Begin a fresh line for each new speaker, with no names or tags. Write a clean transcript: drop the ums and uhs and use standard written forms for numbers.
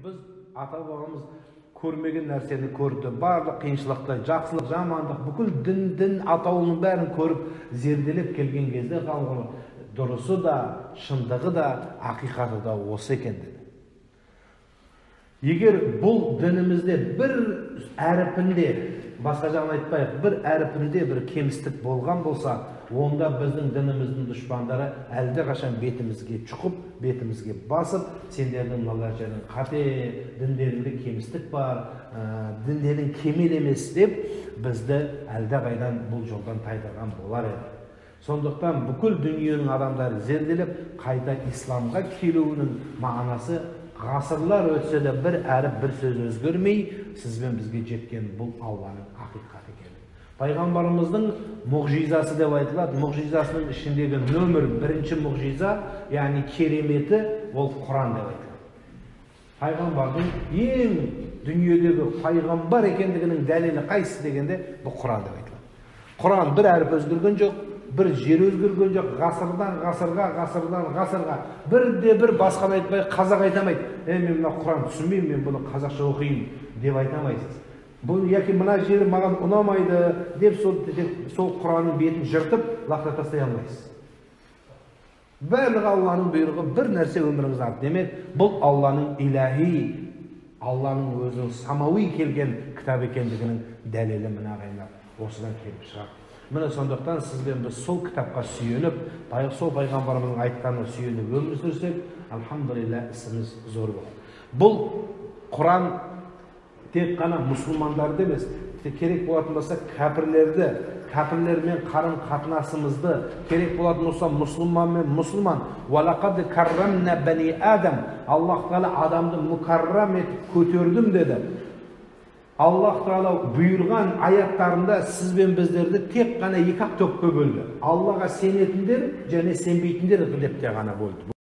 Біз ата-бабамыз көрмеген нәрсені көрді, барлық қиыншылықты, жақсылық, жамандық, бүкіл дін атаулының бәрін көріп, зерделеп келген кезде дұрысы да, шындығы да, ақиқаты да осы екен деді. Егер бұл дінімізде бір әріпінде, басқа жағын айтпайық, бір әріпінде бір кемістік болған болса, онда біздің дініміздің дұшпандары әлдеқашан бетімізге чұқып, бетімізге басып, сендердің мыналар жерің қате, діндеріңде кемістік бар, діндерің кемел емес деп бізді әлдеқайдан бұл жолдан тайдырған болар еді. Сондықтан бүкіл дүниенің адамдары зерделеп, қайта исламға келуінің мағынасы ғасырлар өтсе де бір әріп, бір сөз өзгермей, сізбен бізге жеткен бұл Алланың ақиқаты екен. Пайғамбарымыздың мұғжизасы деп айтылады. Мұғжизасының ішіндегі нөмір бірінші мұғжиза, яғни кереметі, ол Құран деп айтылады. Пайғамбардың ең дүниедегі пайғамбар екендігінің дәлелі қайсысы дегенде, бұл Құран деп айтылады. Құран бір әріп өзгерген жоқ, бір жер өзгерген жоқ, ғасырдан ғасырға, ғасырдан ғасырға. Бірде бір басқаны айтпай, қазақ айта алмайды. Мен мына Құран түсінбеймін, мен бұны қазақша оқиын деп айта алмайсыз. Бұл яки мына жері маған ұнамайды деп сол Құранның бетін жыртып, лақтыра тастай алмайсыз. Барлығы Алланың бұйрығы, бір нәрсе өміріңізде артты. Демек, бұл Алланың иләһи, Алланың өзінің самауи келген кітап екендігінің дәлелі мына ағайындар осыдан келіп шығады. Міне сондықтан сізбен біз сол кітапқа сүйеніп, сол пайғамбарымыздың айтқанына сүйеніп өмір сүрсек, альхамдулилля, ісіміз зор болады. Бұл Құран тек қана мұсылмандарды емес, керек болатын болса кәпірлерді, кәпірлермен қарым қатынасымызды, керек болатын болса мұсылманмен мұсылман. Уалақад каррамна бани адам. Аллах тағала адамды мұкаррам етіп көтердім деді. Аллах тағала бұйырған аяттарында сіз бен біздерді тек қана екі ақ топқа бөлді. Аллаға сенетіндер және сенбейтіндер деп те ғана бөлді.